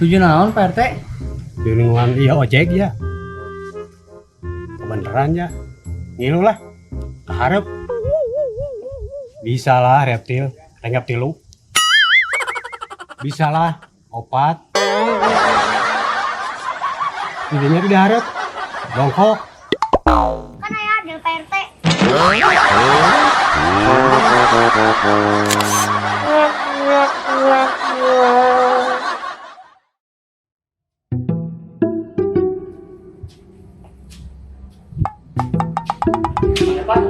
Tujuh naon, Pak RT? Di lingkungan iya ojek ya. Kebeneran ya. Ngilu lah. Keharap. Bisa lah reptil, renggap tilu. Bisa lah opat. Tidaknya tidak harap. Bongkok. Kan aya adil, Pak RT. Depan.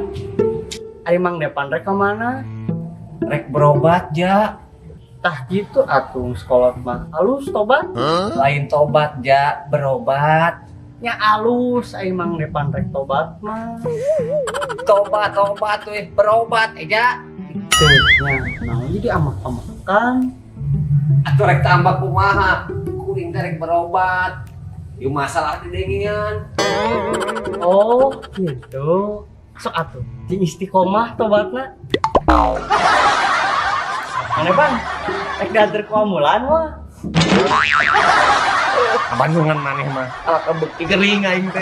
Ari Mang Depan rek ka mana? Rek berobat, ja. Tah gitu atuh, sekolah mah. Alus tobat. Lain tobat, ja, berobat. Nya alus ari Mang Depan rek tobat mah. Tobat, tobat weh, berobat, ja. Teu nya, naon jadi amak-amakan. Atuh rek tambah kumaha? Kuring teh rek berobat. Ieu masalah didengian. Oh, gitu. Sok atuh, di istiqomah tobatna. Mang Depan, rek diantar ku ambulan mah. Bandungan maneh mah. Ala kebeki gering aing teh.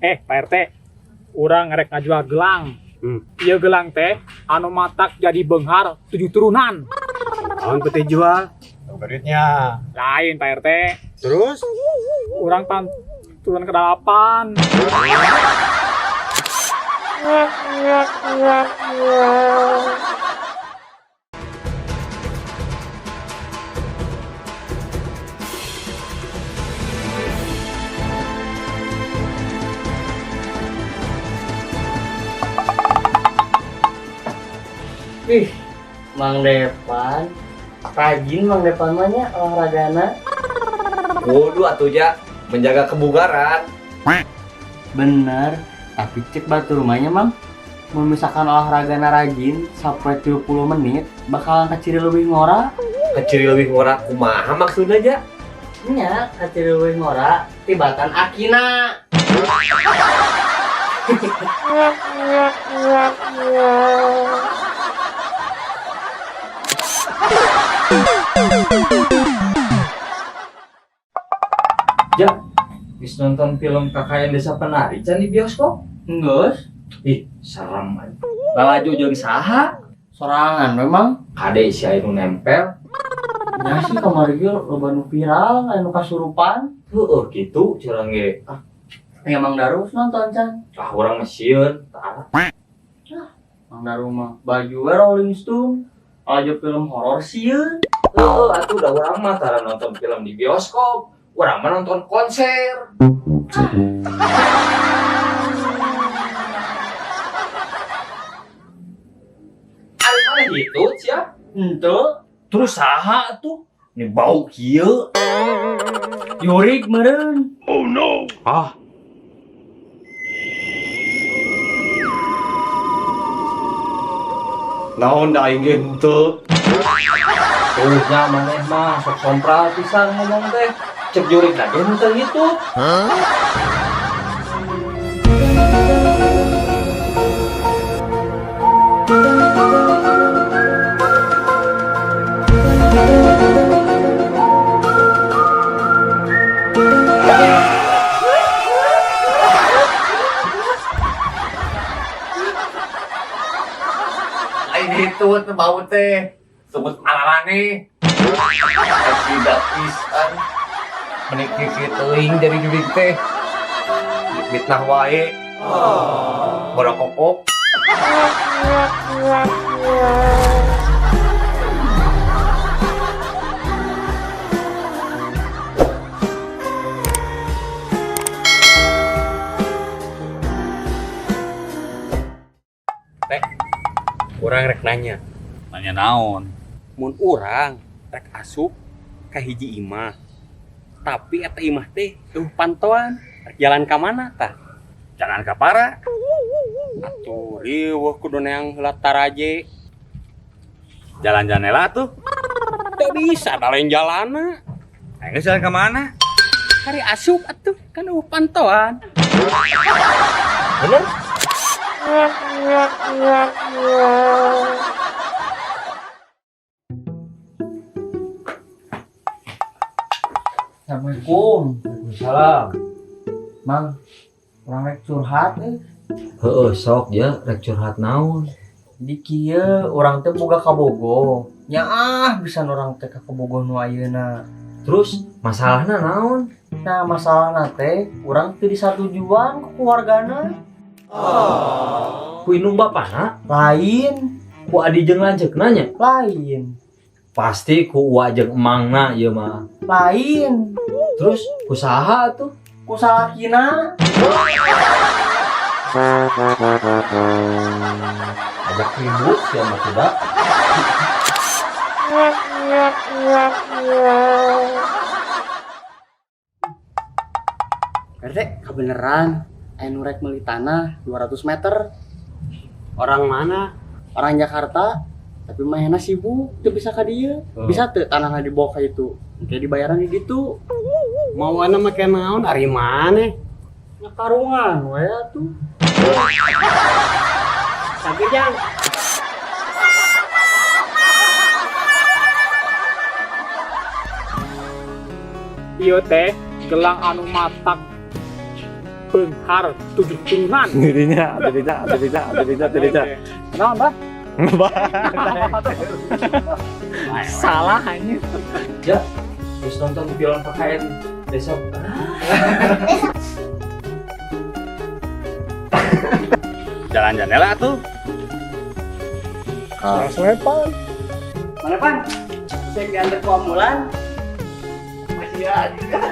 Pak RT, urang rek ngajual gelang. Ieu gelang teh anu matak jadi beunghar 7 turunan. Naon peti jual? Duitnya. Lain, Pak RT. Terus? Urang pan turunan ke-8. Ih, Mang Depan, rajin Mang Depan mah nya olahragana. Kudu atuh, ja, menjaga kebugaran. Bener, tapi cek batur rumahnya, Mang. Mun misalkan olahragana rajin sampai 30 menit bakalan kaciri leuwih ngora. Kaciri leuwih ngora kumaha maksudnya, ja? Nya, kaciri leuwih ngora tibatan akina. Ja, geus nonton film KKN Desa Penari can di bioskop? Geus. Ih, serem aja. Lalajo jeung saha? Sorangan memang. Kade si anu nempel. Ya sih kamari ge loba nu viral anu kasurupan. Heeh, kitu curang ge. Ah, Ya Mang Daru nonton can. ah urang mah sieun. Tah. Mang Daru mah baju we Rolling Stone. Lalajo film horor sieun. Heeh, atuh da urang mah tara nonton film di bioskop. Urang mah nonton konser. Ari mana gitu sia? Henteu. Terus saha tuh? Ini bau kieu. Jurig meureun. Ah. Naon da aing ge henteu. Tuh nya maneh mah sok sompral pisan ngomong teh. Cek jurig lagi henteu gitu. Lain itu teh bau teh. Sebut mararane. Tidak pisan. Menik kieu teuing jadi jurig teh. Fitnah wae. Borokokok. Teh, urang rek nanya. Nanya naon? Mun urang rek asup ka hiji imah. Tapi eta imah teh eueuh pantoan. Rek jalan ka mana tah? Jalan ka para. Atuh riweuh kudu neang heula taraje. Jalan-jalan heula atuh. Teu bisa da lain jalana. Aing geus jalan ka mana? Kari asup atuh kan eueuh pantoan. Bener? Assalamualaikum. Waalaikumsalam. Mang, urang rek curhat eh. Heeh, sok ya rek curhat naon. Di kieu urang teh boga kabogoh. Nyaah bisa urang teh ka kabogoh nu ayeuna. Terus masalahna naon? Nah, masalahna teh urang teu disatujuan ku keluargana. Ku indung bapana, Lain, ku adi jeung lanceukna nya. lain, Pasti ku uwa jeung emangna ieu mah. lain. Terus ku saha atuh? Ku salakina. Ajak ribut sia mah kuda. RT, kebeneran aya nu rek meuli tanah 200 meter. Orang mana? Orang Jakarta, tapi manehna sibuk teu bisa ka dieu. Bisa teu tanahna dibawa ka itu. Engke dibayaran di ditu. Mawana make naon ari maneh? Nya karungan we atuh. Sager jang. Ieu teh gelang anu matak beunghar 7 turunan. Dirinya, dirinya, dirinya, dirinya, dirinya. Naon, Bah? Salah anjing. Terus nonton film KKN besok. Jalan jandela atuh. Langsung pan. Mana pan? Saya diantar ku ambulan. Masih ada.